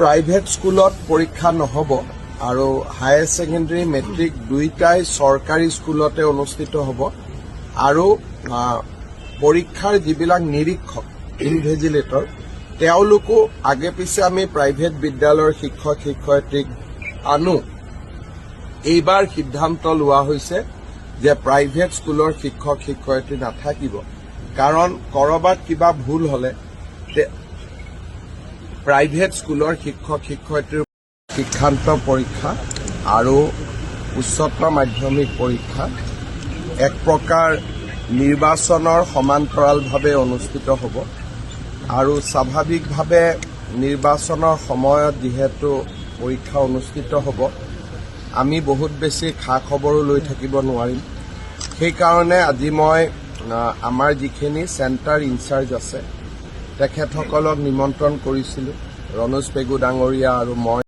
Private স্কুলত পৰীক্ষা নহ'ব আৰু হায়াৰ ছেকেণ্ডেৰী, মেট্ৰিক দুইটাই চৰকাৰী স্কুলতে অনুষ্ঠিত হ'ব। আৰু পৰীক্ষাৰ যিবিলাক নিৰীক্ষক, ইনভেজিলেটৰ, তেওঁলোকো আগে পিছে আমি প্ৰাইভেট বিদ্যালয়ৰ শিক্ষক শিক্ষয়িত্ৰীক আনো। এইবাৰ সিদ্ধান্ত লোৱা হৈছে যে প্ৰাইভেট স্কুলৰ শিক্ষক শিক্ষয়িত্ৰী নাথাকিব, কাৰণ ক'ৰবাত কিবা ভুল হ'লে প্ৰাইভেট স্কুলৰ শিক্ষক শিক্ষয়িত্ৰীৰ শিক্ষান্ত পৰীক্ষা আৰু উচ্চতৰ মাধ্যমিক পৰীক্ষা এক প্ৰকাৰ নিৰ্বাচনৰ সমান্তৰালভাৱে অনুষ্ঠিত হ'ব। আৰু স্বাভাৱিকভাৱে নিৰ্বাচনৰ সময়ত যিহেতু পৰীক্ষা অনুষ্ঠিত হ'ব, আমি বহুত বেছি খা খবৰো লৈ থাকিব নোৱাৰিম। সেইকাৰণে আজি মই আমাৰ যিখিনি চেণ্টাৰ ইনচাৰ্জ আছে, তেখেতসকলক নিমন্ত্ৰণ কৰিছিলোঁ, ৰণোজ পেগু ডাঙৰীয়া আৰু মই।